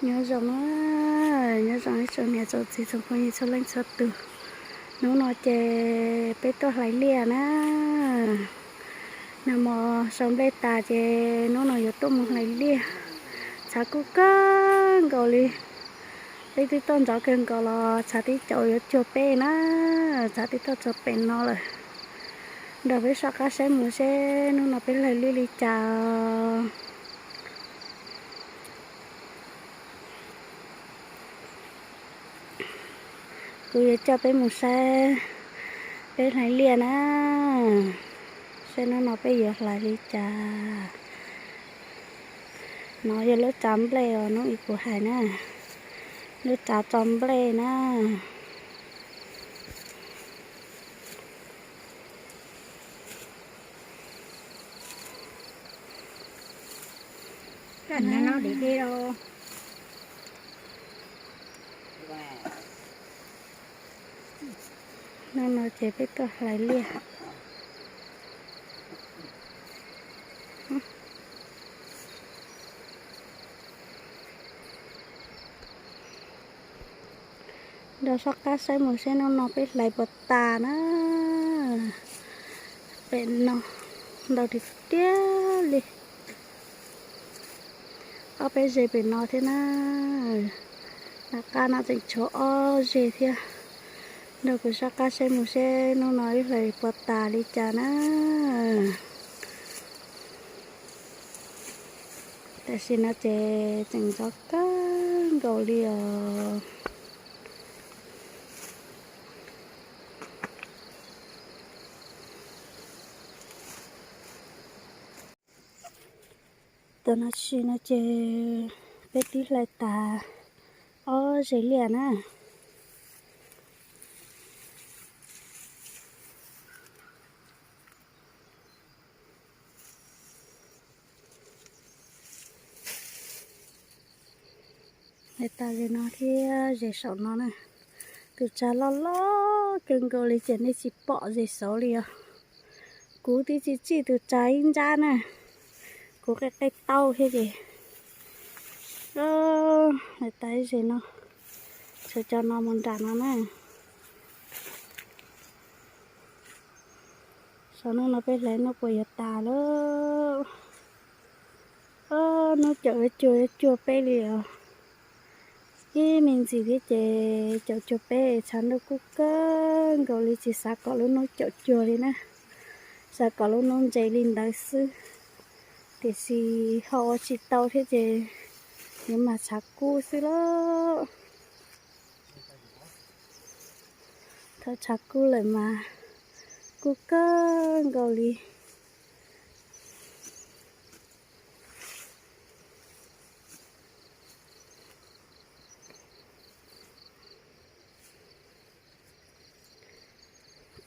Nyob zoo, nyob zoo ib tsoom niam tsoom txiv tsoom phooj ywg txhua leej txhua tus. Hnub no ces peb tuaj hlais liaj na. Nag hmo sau nplej tas ces hnub no yuav tuaj mus hlais liaj. Tshav kub kawg nkaus li. Peb twb tuaj nrov kawg nkaus los tshav twb caum yuav cuag peb na. Tshav twb tuaj txog pem no lawm. Nrog peb soj qab saib mus seb hnub no peb hlais liaj li cas. Kuv yuav coj peb mus saib peb hlais liaj na, saib hnub no peb yuav hlais li cas. No yog lub tsav nplej uas hnub ib kuv hais na, lub tsav tso nplej na. Hnub no ces peb tuaj hlais liaj. Nrog soj qab saib mus seb hnub no peb hlais puas tas na. Pem no ntau tiag tiag li. Ob peb zeg pem no thiab na. Nram qab no tseem tshuav ob zeg thiab. Nrog kuv soj qab saib mus seb hnub no wb hlais puas tas li cas na. Tam sim no ces tseem nrov kawg nkaus li os. Tam no sim no ces peb twb hlais tas ob zeg liaj na. Hlais tas zeg no thiab zeg saum no na. Tus tsav loj loj kawg nkaus li ces nej tsis pom zeg saud li os. Kuv twb tsis tsij tus tsav ib nrab na, kuv qe qe tau thiab ces hlais tas ib zeg no, tsuas cov no mus nram no na. Saum no no peb hlais no puas yuav tas lawm. Hnub caum yuav cuag yuav cuag peb li os. Ib me ntsis thiab ces caum cuag peb, tshav ntuj kub kawg nkaus li tsis xav kom lub hnub caum cuag li na. Xav kom lub hnub ntse li ntawd xwb, tiam sis ho ua tsis tau thiab ces yuav mas tshav kub xwb lauj. Thaum tshav kub lawm mas kub kawg nkaus li.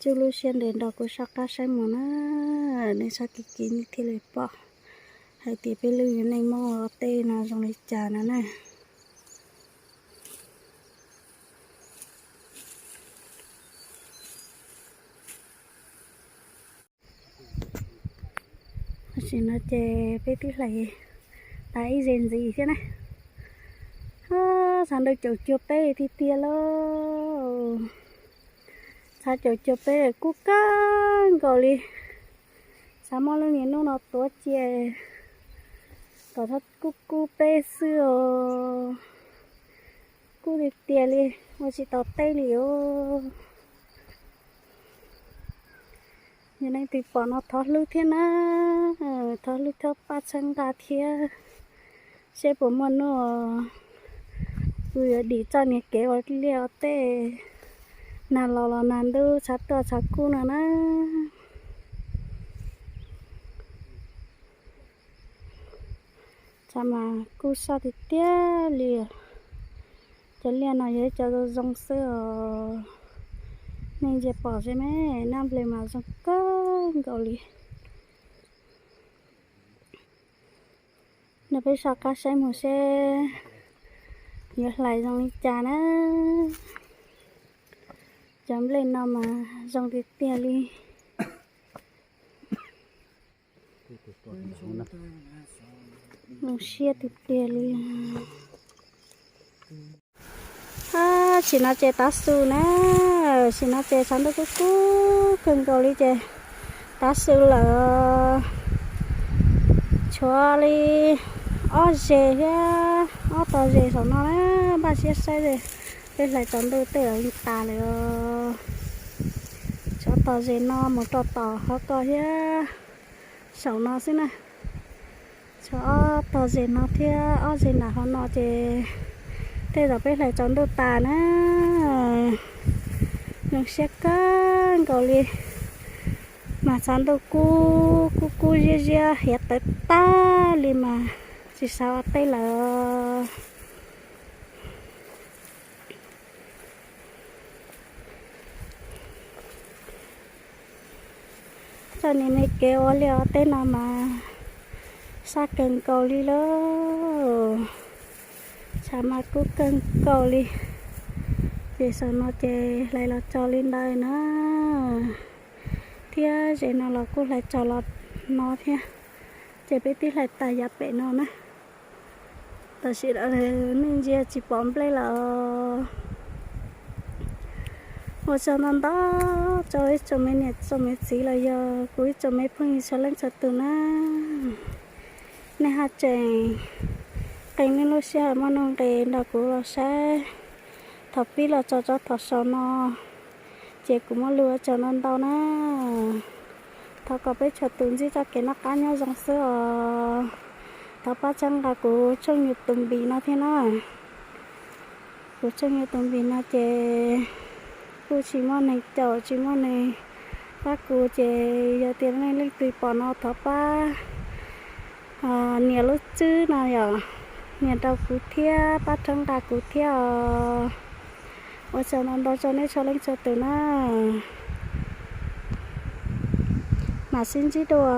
Tsuj lub siab ntev nrog kuv soj qab saib mus na, nej sab kev kev nej thiaj li pom hais tias peb lub neej muab ua tej no zoo li cas no na. Tam sim no ces peb twb hlais tas ib zeg ntxiv thiab na. Tshav ntuj caum cuag peb tiag tiag lauj. Tshav caum cuag peb kub kawg nkaus li. Xav muab lub niag hnub no tuav cia kom kub kub peb xwb os. Kub tiag tiag li, ua tsis tau teb li os. Yog leej twg pom no thov hlub thiab na, thov hlub thiab pab txhawb nqa thiab. Seb puas muaj hnub kuv yuav dim txoj niag kev ua liaj ua teb, nag los los nag ntub, tshav tuaj tshav kub no na. Tshav mas kub soj tiag tiag li. Cov liaj no yog ib co zoo zoo xwb os. Nej ntsia pom seb me, nab nplej mas zoo kawg nkaus li. Nrog peb soj qab saib mus seb yuav hlais zoo li cas na. Cov nplej no mas zoo tiag tiag li. Zoo siab tiag tiag li. Tam sim no ces tav su na, sim no ces tshav ntuj kub kub kawg nkaus li ces tav su lawm. Tshuav li ob zes thiab, ob tog zes saum no na, npaj siab saib peb hlais tsaus ntuj tej los yeej tas lawm. Tshuav tog zes no mus rau tom hauv ko thiab, saum no xwb na. Tshuav ob tog zes no thiab ob zes nram hauv no ces tej zaum peb hlais tsaus ntuj tas na. Zoo siab kawg nkaus li, mas tshav ntuj kub kub kub ziab ziab hiav tawv tag li mas tsis xav ua teb lawm. Txoj niag me kev ua liaj ua teb no mas sab kawg nkaus li lauj. Tshav mas kub kawg nkaus li. Ces saum no ces hlais los tso li ntawd na, thiab zes no los kuj hlais tso los no thiab. Ces peb twb hlais tas yav pem no na. Tam sim no nej ntsia tsis pom nplej lawm. Ua tsaug ntau ntau rau ib tsoom me niam tsoom me txiv los yog kuv ib tsoom me phooj ywg txhua leej txhua tus na. Nej haj tseem qee nej lub sij hawm muaj nuj nqis nrog kuv los saib thaum pib los txog rau thaum xaus no, ces kuv muaj lus ua tsaug ntau ntau na. Thov kom peb txhua tus ntsib txoj kev noj qab nyob zoo xwb os. Thov pab txhawb nqa kuv tshooj YouTube Npis no thiab na. Kuv tshooj YouTube Npis no ces kuj tsis muaj neeg caum tsis muaj neeg pab kuv ces yog tias nej leej twg pom no thov pab nias lub tswb no yom, nias rau kuv thiab pab txhawb nqa kuv thiab os. Ua tsaug ntau ntau rau nej txhua leej txhua tus na. Mam sib ntsib dua.